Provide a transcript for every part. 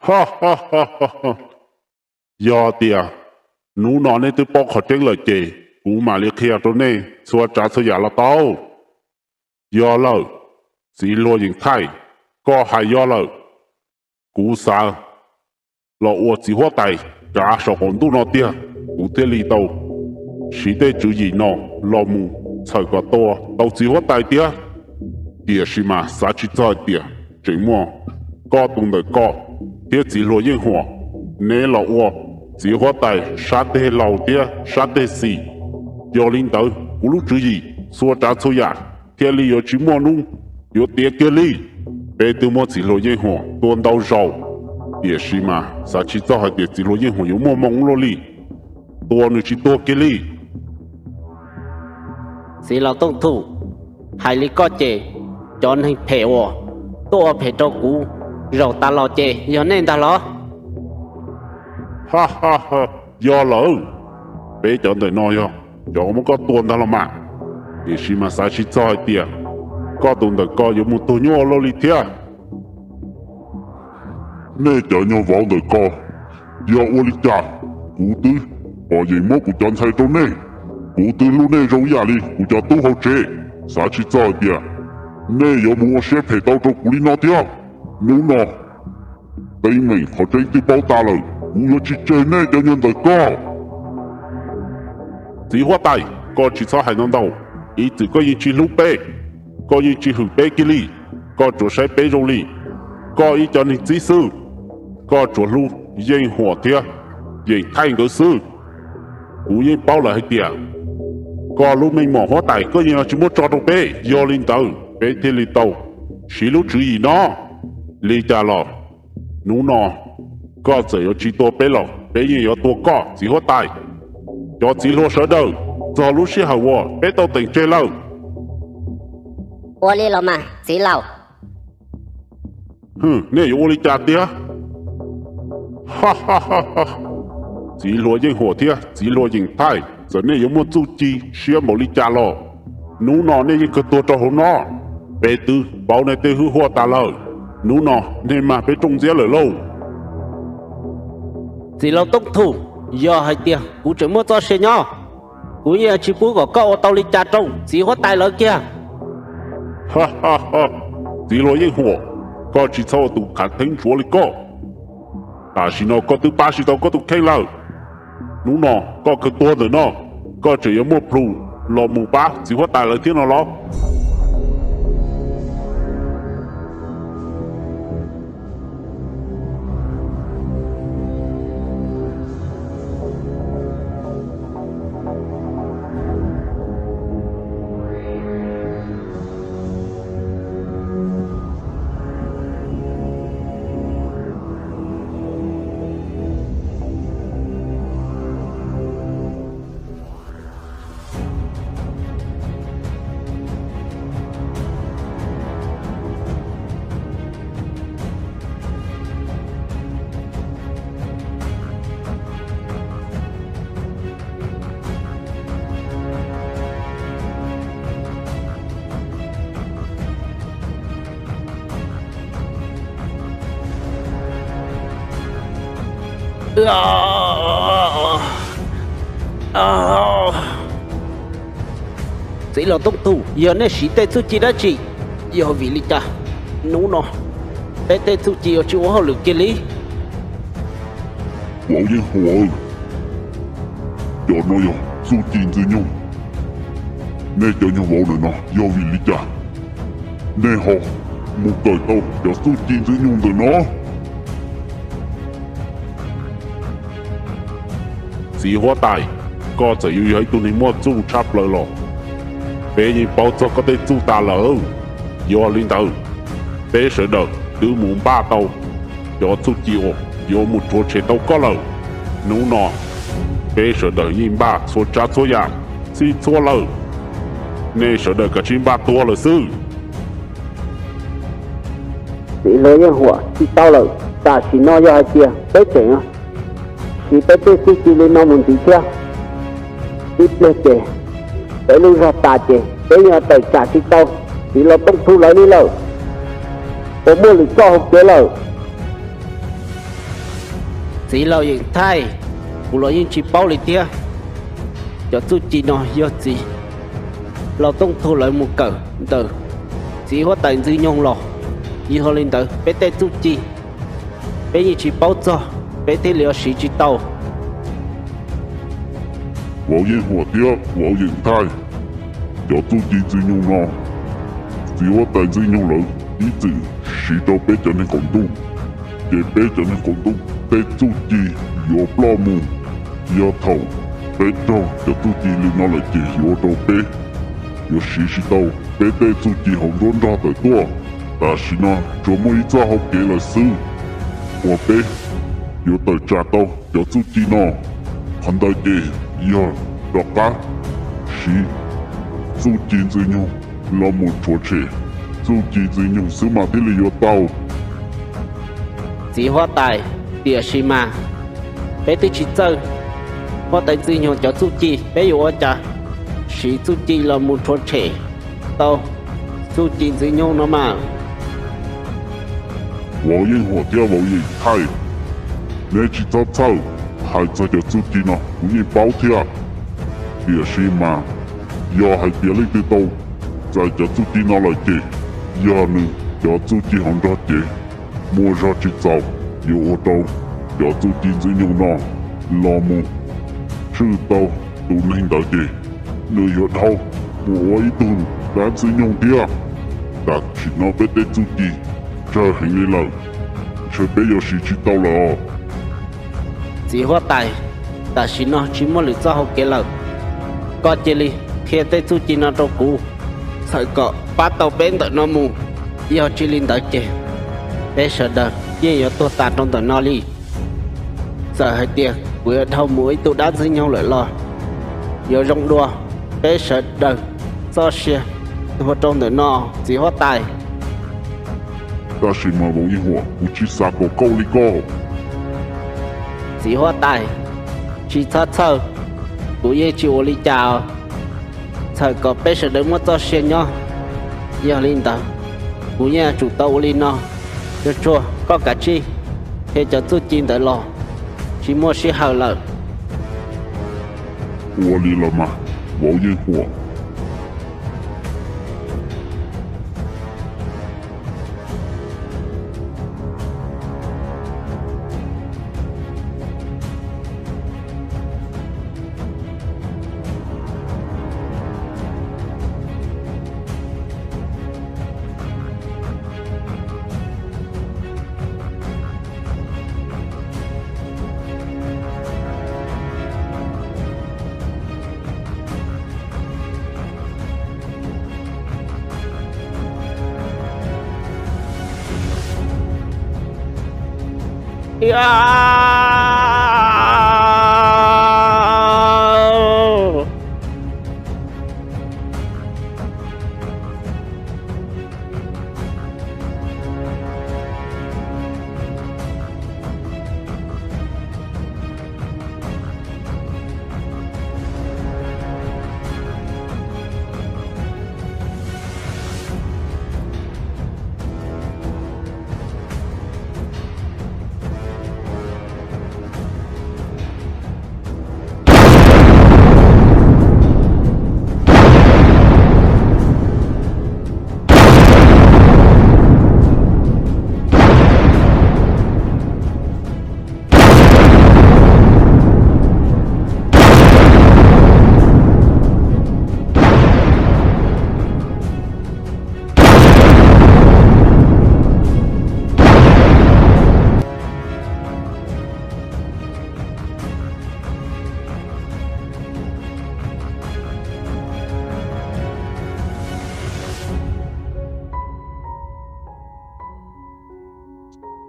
Ha ha ha ha! Yog tias hnub no nej twb paub qhov tseeb lawm ces kuv mam li qhia rau nej txhua tsav txhua yam los tau. Yog lawm, txiv hluas Yeej Thaij, koj hais yog lawm. Kuv xav los ua txiv huab tais kav saum qaum ntuj no tiag, kuv thiaj li tau siv tej tswv yim no los mus txhawm kom tua tau txiv huab tais tiag. Tiam sis mas xav tsis txog hais tias tseem muaj koj tus ntawm koj thiab txiv hluas Yeej Huam, neb los ua txiv huab tais sab teg laus thiab sab teg xis. Yog li ntawd kuv lub tswv yim txhua tsav txhua yam thiaj li yuav tsis muaj hnub yuav tiav kiag li. Peb twb muab txiv hluas Yeej Huam tua ntau zaus, tiam sis mas xav tsis txog hais tias txiv hluas Yeej Huam yuav muaj moo luaj li, tua nws tsis tuag kiag li. Txiv laus Tooj Thu, hais li koj ces cov neeg phem uas tuaj ua phem rau kuv zaum tas los ces yog nej ntag los? Ha ha ha! Yog lawm, peb cov ntawm no yog cov muab koj tua ntag los mas. Tiam sis mas xav tsis txog hais tias koj tus ntawm ko yuav mus tuag nyuaj luaj li thiab. Nej cov nyuag vauv ntawm ko, yog ua li cas kuv twb pom yeej muab kuv cov ntxhais rau nej. Kuv twb hlub nej zoo ib yam li kuv cov tub hauv tsev. Xav tsis txog hais tias nej yuav mus ua siab phem tau rau kuv li no thiab. Hnub no teeb meem qhov tseeb twb paub tas lawm, kuv yuav tsis tseg nej cov nyuag ntawm ko. Txiv huab tais, koj tsis txhob hais no ntau. Ib txwm koj yeej tsis hlub peb, koj yeej tsis hwm peb kiag li, koj tsuas saib peb zoo li koj ib cov neeg txib xwb. Koj tsuas hlub Yeej Huam thiab Yeej Thaij nkawd xwb. Kuv yeej paub lawm hais tias koj lub meej mom huab tais koj yeej tsis muab tso rau peb, yog li ntawd peb thiaj li tau siv lub tswv yim no. Li cas los hnub no koj txawm yuav tsis tua peb los peb yeej yuav tua koj txiv huab tais. Cov txiv hluas sawv daws, txog lub sij hawm uas peb tau teem tseg lawm. Ua li los mas txiv laus. Nej yuav ua li cas tiag? Txiv hluas Yeej Huam thiab txiv hluas Yeej Thaij, txawm nej yuav muaj txuj ci siab npaum li cas los hnub no nej yeej kawg tuag rau hauv no. Peb twb paub nej tej hwj huam tas lawm, hnub no nej mag peb rooj ntxiab lawm lauj. Txiv laus Tooj Thu, yog hais tias kuv tseem muaj txoj sia nyob, kuv yeej tsis pub kom koj ua tau li cas rau txiv huab tais lawv kiag. Txiv hluas Yeej Huam, koj tsis txhob ua tus khav theeb ntsuav li koj. Tam sim no koj twb pab tsis tau koj tus kheej lawm. Hnub no koj kawg tuag ntawm no, koj tseem yuav muaj plhus los mus pab txiv huab tais lawv thiab no los? Txiv laus Tooj Thu, yog nej siv tej txuj ci dab tsi? Yog vim li cas hnub no peb tej txuj ci yuav tsis ua hauj lwm kiag li? Vauv Yeej Huam, cov no yog txuj ci Ntxwg Nyoog. Nej cov nyuag vauv ntawm no yog vim li cas nej ho mus kawm tau cov txuj ci Ntxwg Nyoog ntawm no? Txiv huab tais, koj txawm yuav yog ib tug neeg muaj txuj tshaj plaws los peb yeej paub txog koj tej txuj tas lawm. Yog li ntawd, peb sawv daws twb mus npaj tau cov txuj ci uas yuav mus rhuav tshem tau koj lawm. Hnub no peb sawv daws yeej npaj txhua tsav txhua yam txhij txhua lawm. Nej sawv daws kav tsij npaj tuag lawm xwb. Txiv hluas Yeej Huam, tsis tau lawm, tam sim no yog hais tias peb tseem siv peb tej txuj ci li no mus ntxiv thiab, ib pliag ces peb lub zog tas ces peb yeej tawm tsam tsis tau txiv laus Tooj Thu lawv li lawm. Puas muaj lwm txoj hauv kev lawm? Txiv laus Yeem Thaij, kuv los yeej tsis paub li thiab. Cov txuj ci no yog txiv laus Tooj Thu lawv mus kawm ntawm txiv huab tais Ntxwg Nyoog los. Yog li ntawd peb tej txuj ci peb yeej tsis paub txog, peb thiaj li yuav siv tsis tau. Vauv Yeej Huam thiab vauv Yeem Thaij, cov txuj ci Ntxwg Nyoog no, txiv huab tais Ntxwg Nyoog lawv ib txwm siv rau peb cov neeg qaum ntuj, ces peb cov neeg qaum ntuj tej txuj ci yuav ploj mus. Yog thaum peb raug cov txuj ci li no lawm ces yuav ua rau peb yuav siv tsis tau peb tej txuj ci hauv nruab nrog tawm tuaj. Tam sim no tsuas muaj ib txoj hau kev lawm xwb uas peb yuav tawm tsam tau cov txuj ci no. Qhov ntawd ces yog rov qab siv txuj ci Ntxwg Nyoog los mus rhuav tshem txuj ci Ntxwg Nyoog xwb mas thiaj li yuav tau. Txiv huab tais, tiam sis mas peb twb tsis txawj huab tais Ntxwg Nyoog cov txuj ci, peb yuav ua cas siv txuj ci los mus rhuav tshem tau txuj ci Ntxwg Nyoog no mas? Vauv Yeej Huam thiab vauv Yeem Thaij, neb tsis txhob txhawj, hais txog cov txuj ci no kuv yeej paub thiab. Tiam sis mas yog hais tias leej twg tau txais cov txuj ci no lawm ces yog nws cov txuj ci hauv nrog cev muaj zog tsis txaus, yuav ua rau cov txuj ci Ntxwg Nyoog no los mus tshwj tau tus neeg ntawd ces nws yuav dhau mus ua ib tug dab Ntxwg Nyoog thiab. Tam sim no peb tej txuj ci tsawg heev li lawm, ntshe peb yuav siv tsis tau lawm os. Txiv huab tais, tam sim no tsis muaj lwm txoj hau kev lawm, koj cia li qhia tej txuj ci no rau kuv, txhawm kom pab tau peb ntawm no mus. Yog tsis li ntawd ces peb sawv daws yeej yuav tuag tas rau ntawm no li. Txawm hais tias kuv yuav dhau mus ib tug dab Ntxwg Nyoog lawm los yuav zoo dua peb sawv daws txoj sia tuag rau ntawm no, txiv huab tais. Tab sis mas vauv Yeej Huam, kuv tsis xav kom koj ua li ko. Txiv huab tais, tsis txhob txhawj, kuv yeej tsis ua li cas os. Txhawm kom peb sawv daws muaj txoj sia nyob, yog li ntawd kuv yeej yuav tsum tau ua li no. Tsuag tsuag koj kav tsij qhia cov txuj ci ntawd los, tsis muaj sij hawm lawm. Ua li los mas, vauv Yeej Huam.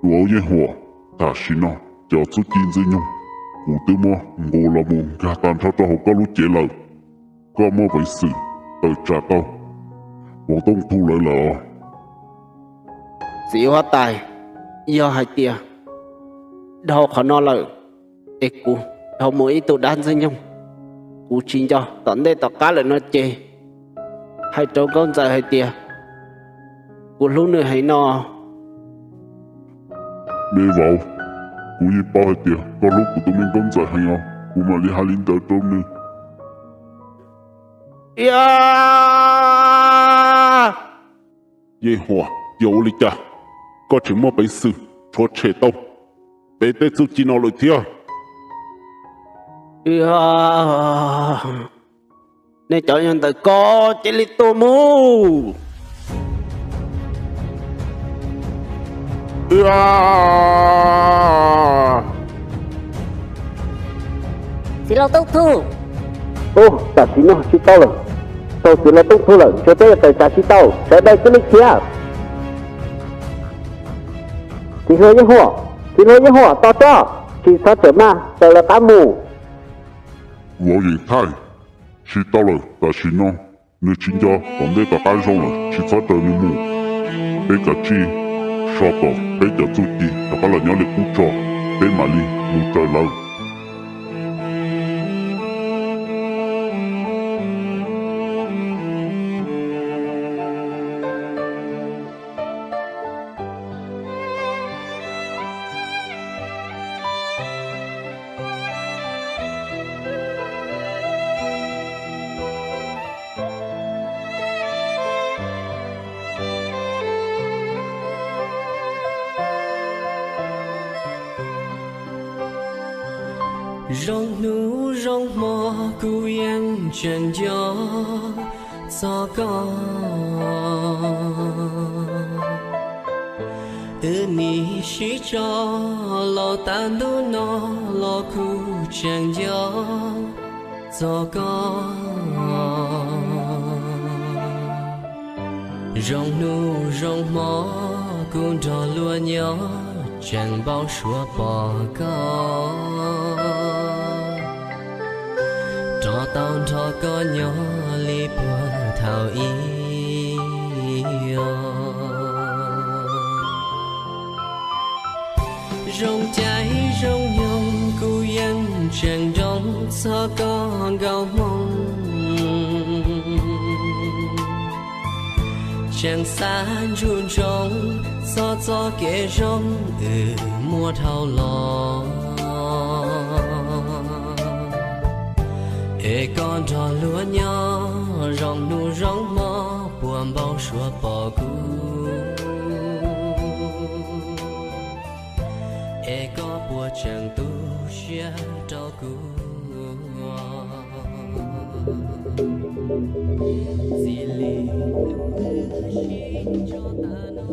Tus vauv Yeej Huam, tam sim no cov txuj ci Ntxwg Nyoog kuv twb muab nqus los mus nkag tag nrho rau hauv koj lub cev lawm. Koj muaj peev xwm tawm tsam tau vauv Tooj Thu lawv lawm os. Txiv huab tais, yog hais tias dhau qhov no lawm es kuv dhau mus ib tug dab Ntxwg Nyoog, kuv tsis nco tom ntej tom qab lawm no ces hais rau Nkauj Ntxawm hais tias kuv hlub nws heev no. Me vauv, Kuv yeej paub hais tias koj hlub kuv tus me nkauj ntxawm heev os, kuv mam li hais li ntawd rau nws. Yeej Huam, yog ua li cas koj tseem muaj peev xwm rhuav tshem tau peb tej txuj ci no lawm thiab? Nej cov yog ntawm ko cia li tuaj mus. Txiv Lauj Tooj Thu. Ub, tam sim no tsis tau lawm. Raug txiv Lauj Tooj Thu lawm, ntshe peb yuav tawm tsam tsis tau, sawv daws cia li khiav. Txiv hluas Yeej Huam, txiv hluas Yeej Huam, tos tso, tsis txhob tawm mas, tawm lawv qab mus. Vauv Yeej Thaij, tsis tau lawm, tam sim no nws tsis nco tom ntej tom qab zoo lawm, tsis txhob raws nws mus. Peb kav tsij so kom peb cov txuj ci rov qab los nyob li qub tso, peb mam li mus raws lawv. Zoo hnub zoo hmo kuv yeej tseem nco txog koj. Wb nim sib tso los tas ntuj no los kuv tseem nco txog koj. Zoo hnub zoo hmo kuv nrog luag nyob tseem npau suav pom koj, rov tau nrog koj nyob li puag thaum ub. Zoo caij zoo nyoog kuv yeej tseem nco txog koj nkauj hmoob. Tseem xav ntsug ntsoov txog txoj kev zoo uas muaj dhau los, es koj nrog luag nyob zoo hnub zoo hmo puas npau suav pom kuv, es koj puas tseem tu siab rau kuv. Txij li hnub sib tso tas no,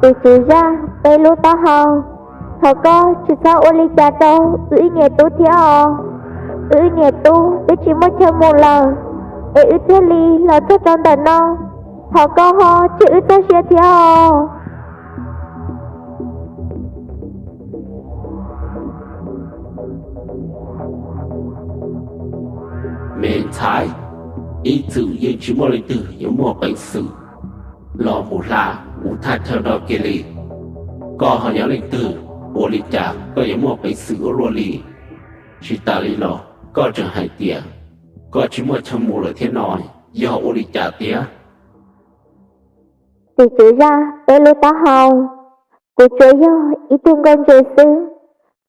Tus tswv zaj, peb lub taub hau. Thov koj tsis txhob ua li cas rau wb ib niam tub thiab os. Wb ib niam tub twb tsis muaj chaw mus lawm, es wb thiaj li los txog rau ntawm no. Thov koj ho tswj wb txoj sia thiab os. Me ntxhais, ib txwm yeej tsis muaj leej twg yuav muaj peev xwm los mus hla kuv thaj chaw no kiag li. Koj ho yog leej twg? Ua li cas koj yuav muaj peev xwm ua luaj li? Tsis tas li los koj tseem hais tias koj tsis muaj chaw mus lawm thiab no, yog ua li cas tiag? Tus tswv zaj, peb lub taub hau. Kuv tsuas yog ib tug nkauj ntse xwb,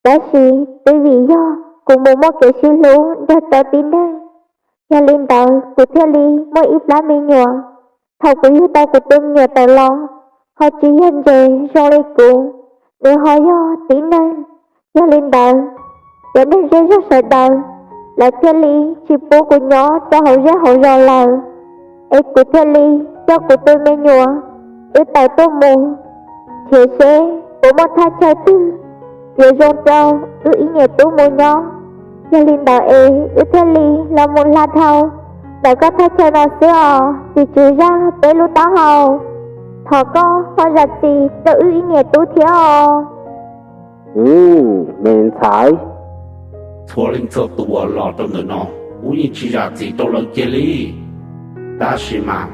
tab sis twb vim yog kuv mus muaj kev sib hlub nrog rau tib neeg, yog li ntawd kuv thiaj li muaj ib plab me nyuam. Thaum kuv yug tau kuv tus me nyuam tawm los, ho tsis yog ntses zoo li kuv, nws ho yog tib neeg. Yog li ntawd, cov neeg zej zog sawv daws, lawv thiaj li tsis pub kuv nyob rau hauv zej hauv zos lawm, es kuv thiaj li coj kuv tus me nyuam wb tawm tuaj mus nrhiav seb puas muaj thaj chaw twg yuav zoo rau wb ib niam tub mus nyob. Yog li ntawd es wb thiaj li los mus hla dhau Ntawm koj thaj chaw no xwb os, tim tswv zaj peb lub taub hau, thov koj ho zam txim rau wb ib niam tub thiab os. Me ntxhais, txhua leej txhua tus uas los rau ntawm no, kuv yeej tsis zam txim rau lawv kiag li. Tab sis mas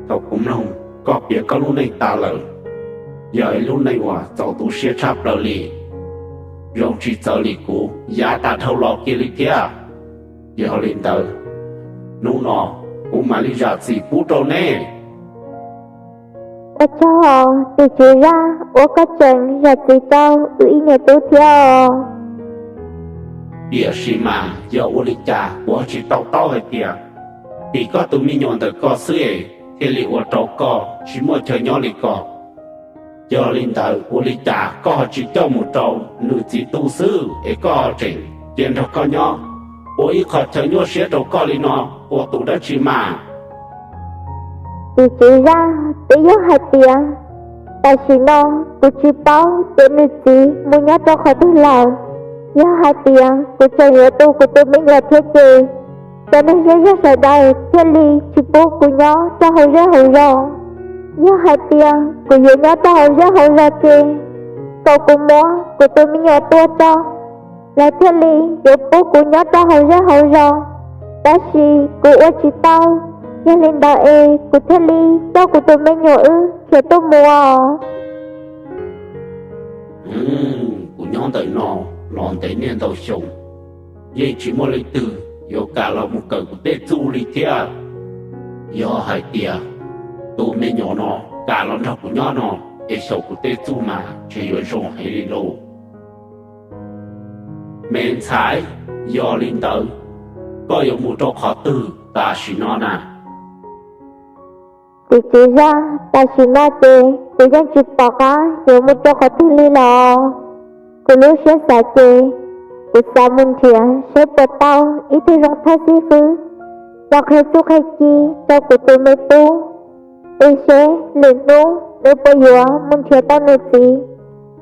thaum kuv mloog koj piav koj lub neej tas lawm, yog ib lub neej uas txaus tu siab tshaj plaws li. Zoo tsis txawv li kuv yav tas dhau los kiag li thiab. Yog li ntawd, hnub no kuv mam li zam txim pub rau neb. Ua tsaug, tim tswv zaj uas koj tseem zam txim rau wb ib niam tub thiab os. Tiam sis mas yog ua li cas kuv ho tsis to taub hais tias tim koj tus me nyuam ntawm koj xwb es thiaj li ua rau koj tsis muaj chaw nyob li ko. Yog li ntawd ua li cas koj ho tsis coj mus rau nws txiv tu xwb es koj tseem cia nrog koj nyob, ua ib qho chaw nyuaj siab rau koj li no, ua tus dab tsi mas? Tim tswv zaj, twb yog hais tias tam sim no kuv tsis paub tias nws txiv mus nyob rau qhov twg lawm. Yog hais tias kuv tseem yuav tu kuv tus me nyuam thiab ces cov neeg zej zog sawv daws thiaj li tsis pub kuv nyob rau hauv zej hauv zos. Yog hais tias kuv yuav nyob rau hauv zej hauv zos ces kom kuv muab kuv tus me nyuam tua tso, lawv thiaj li yuav pub kuv nyob rau hauv zej hauv zos. Tab sis kuv ua tsis tau, yog li ntawd es kuv thiaj li coj kuv tus me nyuam wb khiav tuaj mus os. Kuv nyob ntawm no los ntev niaj ntau xyoo, yeej tsis muaj leej twg yuav kam los mus kawm kuv tej txuj li thiab. Yog hais tias tus me nyuam no kam los nrog kuv nyob no, es xyaum kuv tej txuj mas ntshe yuav zoo heev li lauj. Me ntxhais, yog li ntawd, koj yuav mus rau qhov twg tam sim no na? Tim tswv zaj, tam sim no ces kuv yeej tsis pom qab yuav mus rau qhov twg li los. Kuv lub siab xav ces kuv xav mus nrhiav seb puas tau ib tug zoo thawj xib fwb los qhia txuj qhia ci rau kuv tus me tub, es seb lwm hnub nws puas yuav mus nrhiav tau nws txiv.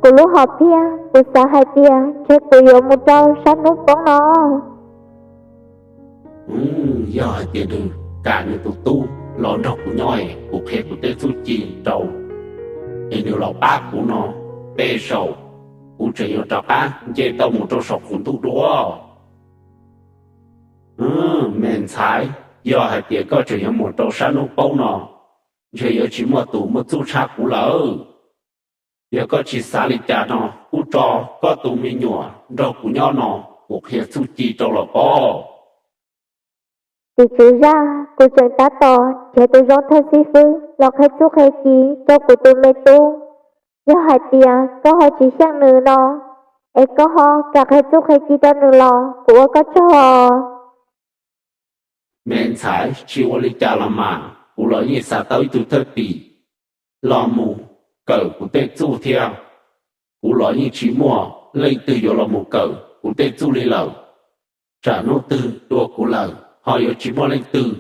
Kuv lub hom phiaj kuv xav hais tias ntshe kuv yuav mus rau sab hnub poob no. Yog hais tias nws kam nws tus tub los nrog kuv nyob es kuv qhia kuv tej txuj ci rau, es nws los pab kuv no, tej zaum kuv tseem yuav rov qab nce tau mus rau saum qhov ntuj dua. Me ntxhais, yog hais tias koj tseem yuav mus rau sab hnub poob no, ntshe yuav tsis muaj tus muaj txuj tshaj kuv lawm. Yog koj tsis xav li cas no, kuj tso koj tus me nyuam nrog kuv nyob no, kuv qhia txuj ci rau los pob. Tim tswv zaj, kuv tseem tab tom nrhiav tus zoo thawj xib fwb los qhia txuj qhia ci rau kuv tus me tub. Yog hais tias koj ho tsis xyeej nws no, es koj ho kam qhia txuj qhia ci rau nws los kuv ua koj tsaug. Me ntxhais, tsis ua li cas los mas, kuv los yeej xav tau ib tug thwj tim los mus kawm kuv tej txuj thiab. Kuv los yeej tsis muaj leej twg yuav los mus kawm kuv tej txuj li lawm. Tsam hnub twg dua kuv lawm ho yuav tsis muaj leej twg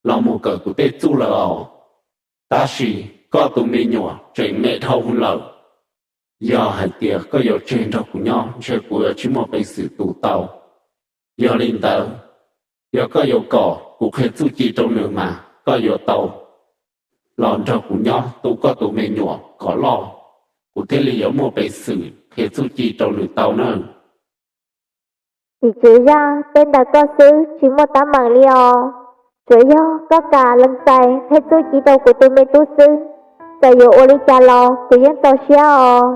los mus kawm kuv tej txuj lawm os. Tab sis koj tus me nyuam tseem me dhau lawm. Yog hais tias koj yuav tseg nrog kuv nyob, ntshe kuv yuav tsis muaj peev xwm tu tau. Yog li ntawd, yog koj yuav kom kuv qhia txuj ci rau nws mas koj yuav tau los nrog kuv nyob tu koj tus me nyuam kom loj, kuv thiaj li yuav muaj peev xwm qhia txuj ci rau nws tau nawb. Tim tswv zaj, tej ntawm koj xwb tsis muaj teeb meem li os. Tsuas yog koj kam lees txais qhia txuj ci rau kuv tus me tub xwb, txawm yuav ua li cas los kuv yeej txaus siab os.